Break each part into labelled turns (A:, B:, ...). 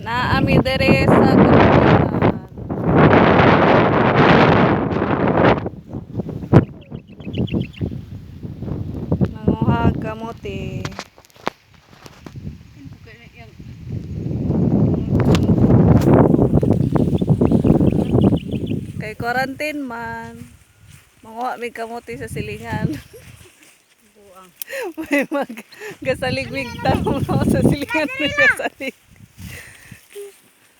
A: Naa mi diri sa kamutihan. Nanguha kamote. Kay quarantine man. Manguha mi kamote sa silingan.
B: Buang.
A: May mag gasalig mig tanong no sa silingan may gasalig.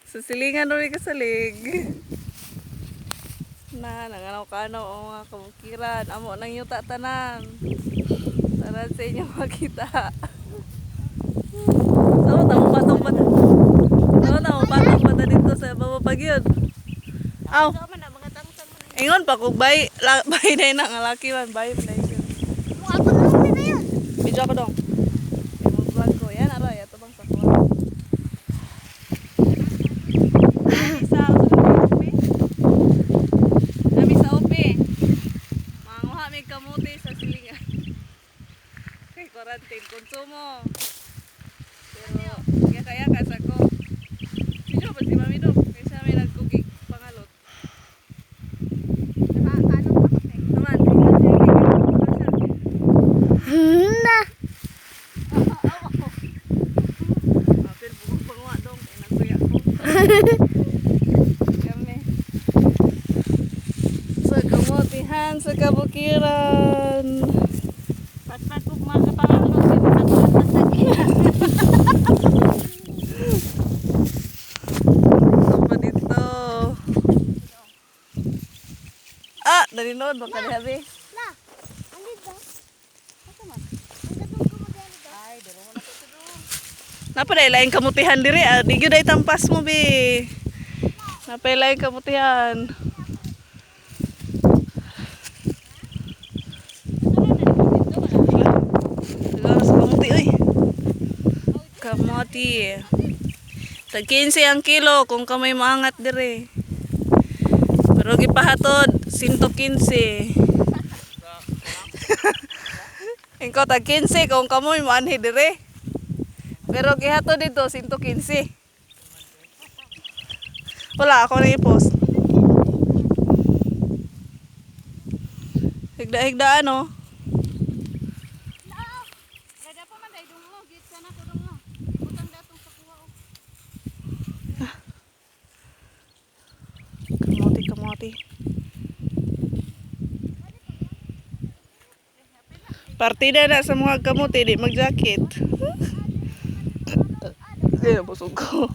A: Sa silingan may gasalig. Na nanganaw kano ang mga kabukiran amo nang yuta tanan. Tara sa inyo makita. Sama tamo patong pa. Sama tamo patong pa dito sa baba pagyud. Aw,
B: Sa man na mga tangtang man.
A: ingon pa kog bay, la, bay na nga laki man, bay man na.
B: Mga ako na yun.
A: Video ako dong. Mo vlog ko. Yan aray, ato bang sakwa. Nami sa OP. Nami sa OP. Manguha mi kamote sa silingan. Kay quarantine konsumo. Pero kaya kaya ka sa ko. Video pa si Mami dong. Kay siya may nagkugig pangalot. Naman, tingnan siya, tingnan siya.
B: Na.
A: Apil bukog panguha dong kay nagsuya ko. Kami. Sa kamotihan, sa kabukiran.
B: Patpat ko mga kapangalot sa tuwan
A: Ito pa dito. Ah, dalinood baka diha be.
B: La. Andito. Asa man? Ang gatong ko magani daw. Ay, dero wala ko to doon.
A: Napalay laing kamutihan diri ah. Di gyud ay tampas mo be. Napalay laing kamutihan. Tagal sa kamuti oy. Kamuti. Tag 15 ang kilo kung kamay maangat dire. Pero gipahatod 115. Ingko tag 15 kung kamoy maanhi dire. Pero gihatod dito 115. Wala ako na i-post. Higda-higda ano?
B: Gada pa man dai dong mo, git sana ko dong mo. Ibutang datong sa kuha oh.
A: Kamote, kamote. Partida na sa mga kamote, di mag-jacket. Ay, nabusog ko.